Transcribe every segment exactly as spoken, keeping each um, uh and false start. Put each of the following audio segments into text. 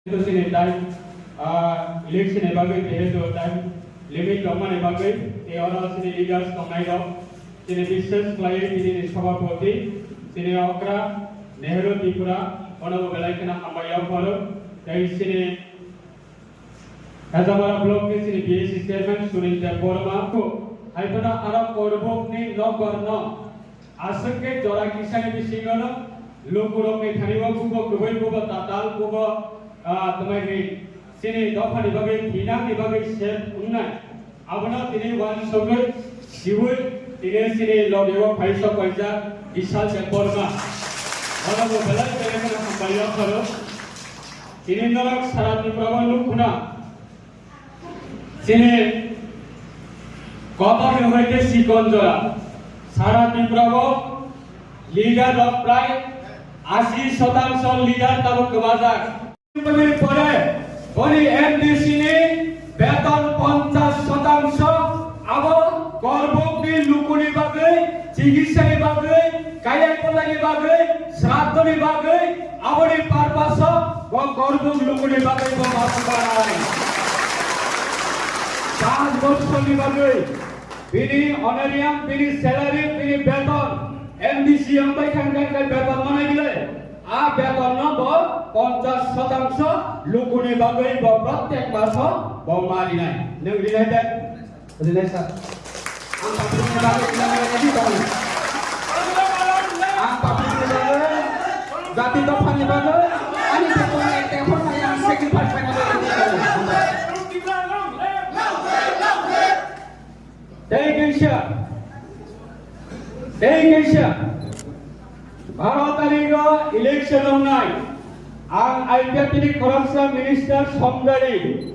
Jehetu chini time, ah, election ni bagwi, jehetu time limit tongmani bagwi, tei oro chini leaders tongnai rok, chini bishes khlaiwi tini ni sabhapati, chini okra Nehru Tripura, bono bo belai kheno hambai yapharo, tei chini Hajamara block ni chini B A C chairman Sunil Debbarma, hai phano aro Korbuk ni nokbar no Aswk khe jora kisani bisingo no lukurokni thani o bubo kwbwi, bubo tatal, bubo, ah, twmai hwnwi chini dophani bagwi, thinangni bagwi sep wngnai. Abono tini uansugwi siwi tini chini logeo phaisok paijak Bishal Debbarma. Bono bo belai belai kheno hambai yapharo. Tini norok sara Tripura o nukhuna. Chini kotor ni hwnkhe sikon jora. Sara Tripura o leader rok prai ashi shotangsho leader tabuk kwbajak. Pore boni M D C ni beton ponchash shotangsho abo Korbuk ni lukuni bagwi, chikitsa ni bagwi, kaiya kotani bagwi, sraddho ni bagwi, aboni purpose o bo Korbuk lukuni bagwi bo masu banai. Panch bochor ni bagwi bini honorarium, bini salary, bini beton, M D C wngbai thang thang khe beton manai bile, a beton no bo ponchash shotangsho lukuni bagwi bo prottek maso bo ma rinai. Nwng rinai de? Rinai sir. Ang public ni bagwi rinai edi tong. Ang public ni bagwi, jati dopha ni bagwi, ani beton ek tepon nai ang sacrifice khaina bagwi edi tong. Tei kaisa, tei kaisa, baro tarikh o election wngnai. Ang I P F T ni khoroksa minister Somdari,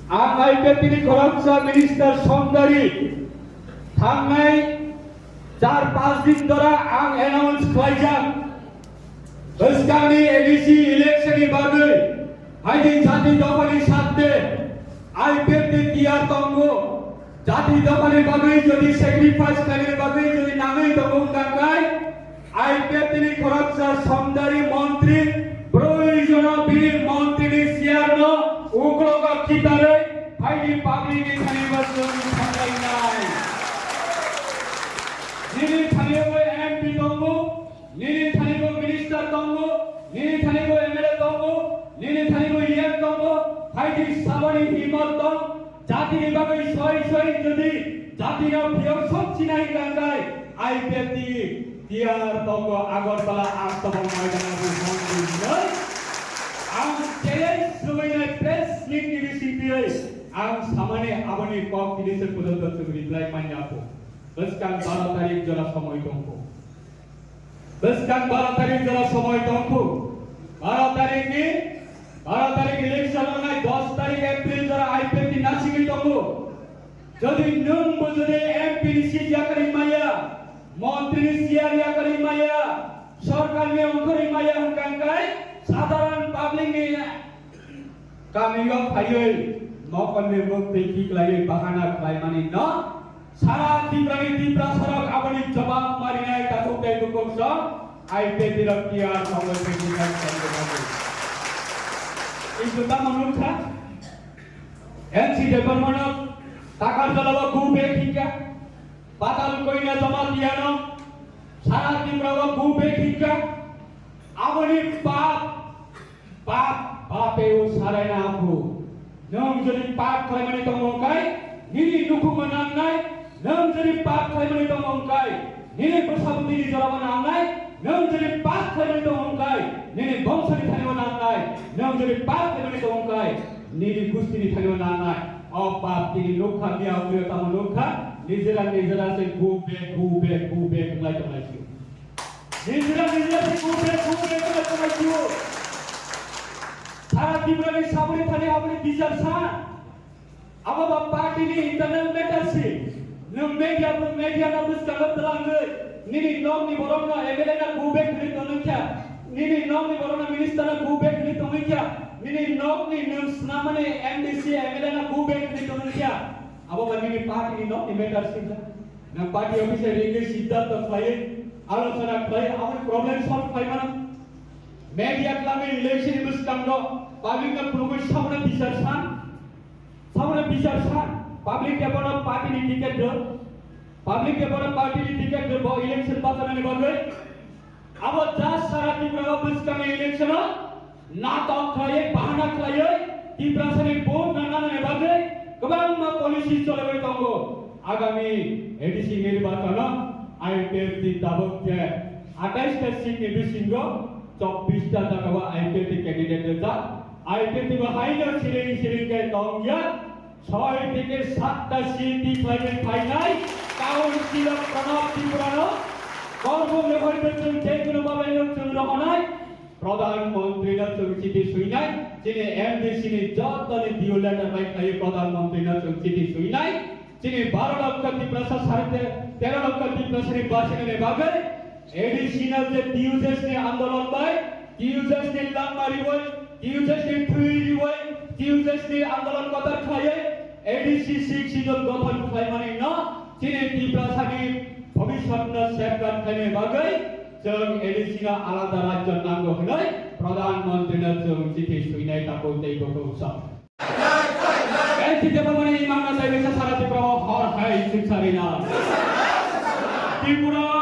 ang I P F T ni khoroksa minister Somdari thangnai char panch din dora ang announce khlaijak. Bwskangni A D C election ni bagwi haini jati dophani sakte I P F T tiyar tongo. Jati dophani bagwi jodi sacrifice khlainani bagwi jodi nangwi tongo wngkha khe I P F T ni khoroksa Somdari montri proyojono bini montri ni chair no uklogo khitarwi phaini public ni thani bo chwng thanglai nai. Nini thani bo M P tongo, nini thani bo minister tongo, nini thani bo M L A tongo, nini thani bo E M tongo, phaidi saboni himmat tong, jati ni bagwi soi soi jodi jati no phiyok sok chinai ganggai, I P F T tiyar tongo Agartala Aktobong maidana bo hongdi noi. Ang challenge rwinai press meet ni bisingtwi ang samani aboni kok tini se pojorto chwng reply manya po. Bwskang baro tarik jora somoi tongkho. Bwskang baro tarik jora somoi tongkho. Baro tarik ni, baro tarik election wngnai, dos tarik April jora I P F T nasingwi tongo. Jodi nwng bo jodi M P ni seat yakarwi maya, montri ni chair yakarwi maya, sorkar ni ongkhorwi maya hwnkha khe sadharan public ni Kamio phaiwi nokolni muk twi khiklaiwi bahana khlaimani no sara Tiprani Tiprasarok aboni jobab marinai takhuk tei bukhuk song I P F T rok tiyar songwi twi khiklai songwi bagwi. Isu tamo nukha? N C Debbarmano Takarjalao go back hinkha. Patal Koina Jamatia no sara Tiprao go back hinkha. Aboni pap Pap, pape o sarai na aphu. Nwng jodi pap khlaimani tongo wngkai, nini nukhungo nangnai. Nwng jodi pap khlaimani tongo wngkai, nini bwsabwtwini jorao nangnai. Nwng jodi pap khlaimani tongo wngkai, nini bongsoni thani-o nangnai. Nwng jodi pap khlaimani tongo wngkai, nini gustini thani-o nangnai. O pap tini nukha, miya ulo tamo nukha, nijera nijera se go back, go back, go back wnglai tongnai sio. Nijera nijera se go back, go back wnglai tongnai sio. Sara Tripura ni saboni thani haboni bichar sa. Abo ba party ni internal matter si. Nwng media, media no bwskango twlangwi nini nokni borok no M L A no go back hwnwi tongwi kha. Nini nokni borok no minister no go back hwnwi tongwi kha. Nini nokni nwng swnamani M D C M L A no go back hwnwi tongwi kha. Abo ba nini party ni nokni matter si kha. Nwng party office ringwi siddhanto khlaiwi, alochona khlaiwi, aboni problem solve khlai mano. Media khlaiwi election ni bwskango Public no phunugwi samano bichar san, samano bichar san. Public ebono party ni ticket rw, public ebono party ni ticket rw bo election bachanani bagwi. Abo just sara Tripura o bwskangni election o natok khlaiwi, bahana khlaiwi, Tiprasani vote nangnani bagwi kwbangma policy cholaiwi tongo. Agami A D C nirbachano I P F T tabuk je atais ta seat ni bisingo chobbish ta jaga o I P F T candidate rijak. I P F T bo haino siring siring khe tongya. Soi theke satta seat khlaiwi phainai Council of Pranab Tripura no korbom ni hoite chwng je kono babai no chwng rohonai. Pradhan Mantri no chwng chithi swinai, chini M D C ni joto ni D O letter bai khlaiwi Pradhan Mantri no chwng chithi swinai, chini baro lokho Tiprasa sarte, tero lokho Tiprasa ni basinani bagwi A D C no je T U J S ni andolon bai, T U J S ni langma riwi, T U J S ni thwi riwi, T U J S ni andolon kotor khlaiwi A D C six schedule gothon khlaimani no chini Tiprasani bhobishyot no safeguard khlaina bagwi chwng A D C no alada rajyo nango hwnwi Pradhan Mantri no chwng chithi swinai tabuk tei bukhuk sa. N C T mani imang no tei bisa sara Tripura o hor hai siksa rina. Tripura